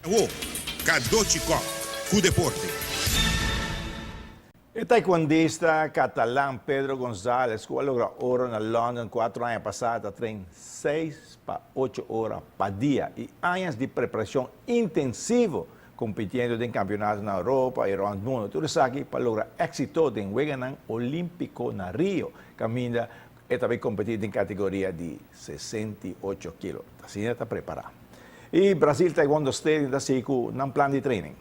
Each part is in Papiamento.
Awo, Cadochi Kock cu deporte. E taekwondista catalan Pedro Gonzalez cu a logra oro na London cuatro aña pasa ta train seis pa ocho ora pa dia y añas di preparacion intensivo compitiendo den campeonato na Europa y rond mundo. Tur esaki pa logra exito den Weganan Olimpico na Rio caminda E ta bay competi den categoria di 68 kilo. Asina ta prepara. Y Brazil Taekwondo Stadium ta sigui cu nan plan di training.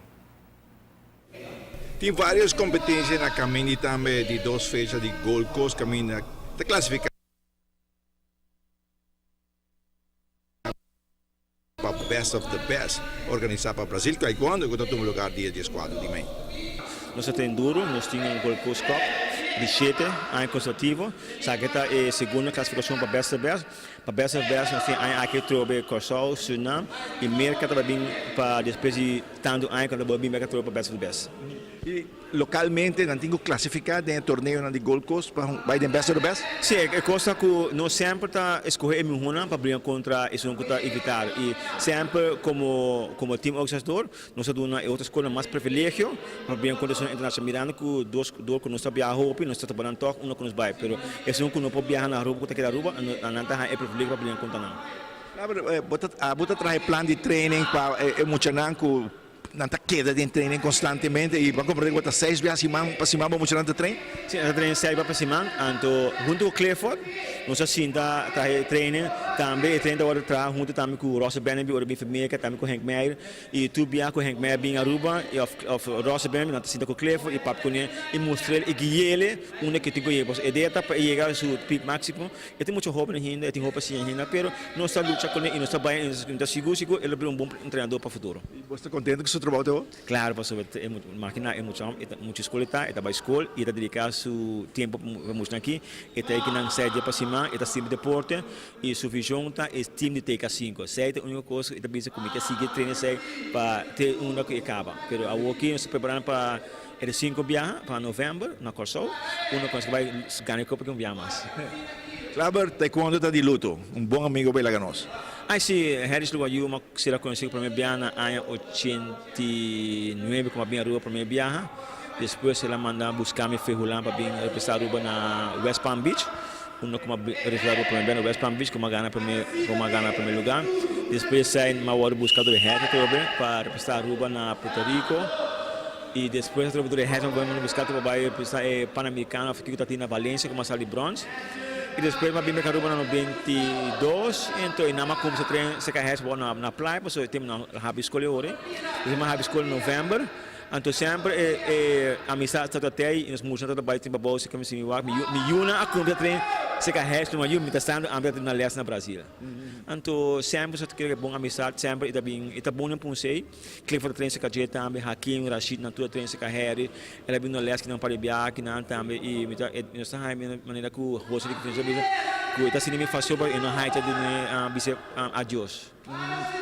Tin varios competencia na caminda y tambe di dos fecha di Gold Coast caminda ta clasifica pa Best of the Best organisa pa Brazil Taekwondo cu ta tuma lugar dia dieskuater di mei. Nos ta train duro, nos tin un Gold Coast Cup di shete aña consecutivo. Esaki ta e segundo clasificacion pa Best of the Best. Pa Best of the Best nos tin aña aki trobe Corsou, Surinam y Merca ta bin pa despues di tanto aña cu nan ta bolbe bin bek atrobe pa Best of the Best. Y localmente nan tin cu clasifica den e torneonan di Gold Coast pa bay den Best of the Best? Si, e cos ta cu nos semper ta escoge e mihonan pa bringa contra esun cu ta invitado y semper como como team organisador nos ta duna e otro scolnan mas privilegio pa bringa contra esun internacional mirando cu dos dor cu nos ta biaha hopi nos ta topa nan tog unda cu nos bay pero esun cu no por biaha na Aruba cu ta keda Aruba nan ta haya e privilegio pa bringa contra nan. Claro, bo ta traha e plan di training pa e muchanan cu Nan ta keda den training constantemente y bo a comprende cu bo ta seis bia siman pa siman bo muchanan ta train? Si, nan ta train seis bia pa siman. Anto hunto cu Clifford nos a sinta traha e training. Tambe e training ta worde traha hunto tambe cu Russell Beneby ora bin for Merca, tambe cu Henk Meijer. Y tur bia cu Henk Meijer bin Aruba y of of Russell Beneby nan ta sinta cu Clifford y papia cune y mustr'el y gui'el unda ke tin cu yega. Pasobra e dea ta pa e yega su peak maximo. E tin mucho hoben ainda, e tin hopi siña ainda, pero nos ta lucha kuné i nos ta bai i nos ta sigur sigur e lo bira un bon entrenador pa futuro. I bo sta kontento ku su trabou te ho? Klaro, pasobra e makina e mucha e ta mucha skol e ta, e ta bai skol i e ta dediká su tempu pa muchanan aki. E ta aki nan seis dia pa siman, e ta sirbi deporte i su vision ta e team di TK sinku. Esei ta e uniko kos ku e ta bisa ku mi ke sigui trena esei pa te unda ku e kaba. Pero awoki nos ta preparando pa. E di sinku biaha pa november na Kòrsou, unda ku nos bai gana e kopa ki un biaha mas. Klaber, taekwondo ta di luto. Un bon amigo bai laga nos. Ay si, Harris Luwayu m'a sera konosí ku promé biaha na aña 89 ku m'a bin Aruba promé biaha. Despues el a manda buska mi fe Hulan pa bin representá Aruba na West Palm Beach, unda ku m'a representá Aruba promé biaha na West Palm Beach ku m'a gana promé ku m'a gana promé lugá. Despues esei m'a wòrdu buska dor e Harris atrobe pa representá Aruba na Puerto Rico. Y despues atrobe tur e hèt bo a busca pa bay representa e Panamericano of kiko ta tin na Valencia como a sali brons. Y despues mi a bin bek Aruba na 92 ento y nan a cuminsa train cerca hèt bo na na playa pasobra e tempo nan a habi scol e ora. Despues mi a habi scol na november anto semper e e amistad ta ta tey y nos muchanan ta ta bay tin pabou cerca mi si mi wak mi mi yunan a cuminsa train cerca hèt mi yu mi ta stando ambe ta tin na les na Brazil. Anto semper nos ta kere bon amistad semper y ta bin y ta bon den Punsey. Clifford ta train ka dje tambe, Hakim, Rashid nan tur ta train ka Harry, el a bini les kinan pa di biaha kinan tambe y mi ta nos ta haña manera cu Jose di Confianza bisa cu e ta sinti mi facio pero e no haña ta dune bisa adios.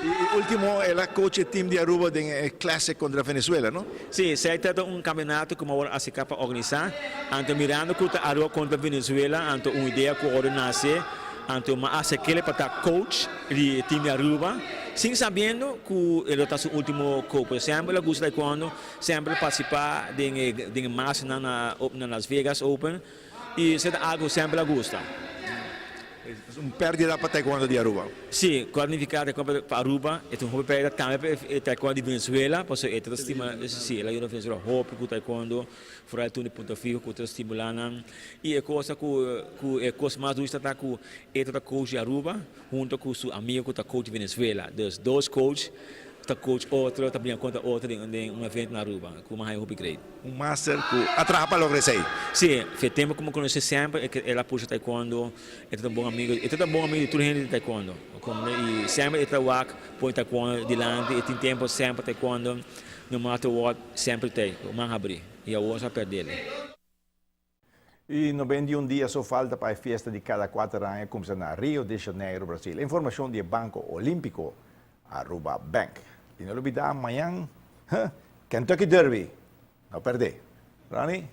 Y ultimo el a coach e team di Aruba den e classic contra Venezuela no? Si, esey ta un campeonato cu mi a worde acerca pa organisa, anto mirando cu ta Aruba contra Venezuela anto un idea cu a worde nace anto mi a acerkele pa ta coach di e team di Aruba. Sin sabiendo cu e lo ta su ultimo copa. Semper el a gusta taekwondo, semper el participa den e den e masternan na na Las Vegas Open y esey ta algo cu semper el a gusta. Es un perdida pa taekwondo di Aruba. Si, cu a nifica taekwondo pa Aruba, e ta un hopi perdida tambe pa e taekwondo di Venezuela, pasobra e ta stima, si, el a yuda Venezuela hopi cu taekwondo. Foral tur di Punto Fijo ku ta stimulá nan. I e kosa ku ku e kos mas dushi ta ta ku e ta ta coach di Aruba hunto ku su amigo ku ta coach di Venezuela. Dus dos coach ta coach otro, ta bringa kontra otro den den un evento na Aruba ku mi a haña hopi great. Un master ku a traha pa logra esei. Si, fe tempu ku mi konosé semper e el a pusha taekwondo, e ta ta bon amigo, e ta ta bon amigo di tur hende di taekwondo. Komprende? I semper e ta wak pone taekwondo dilanti, e tin tempu semper taekwondo no matter what. Semper t'ei, ku man habrí, i awor sa perdele. I 91 dia so falta pa e fiesta di kada kuater aña kumsa na Rio de Janeiro, Brasil. Informashon di e Banko Olímpiko, Aruba Bank. I no lubidá mañan, huh, Kentucky Derby! No perdé. Ronnie?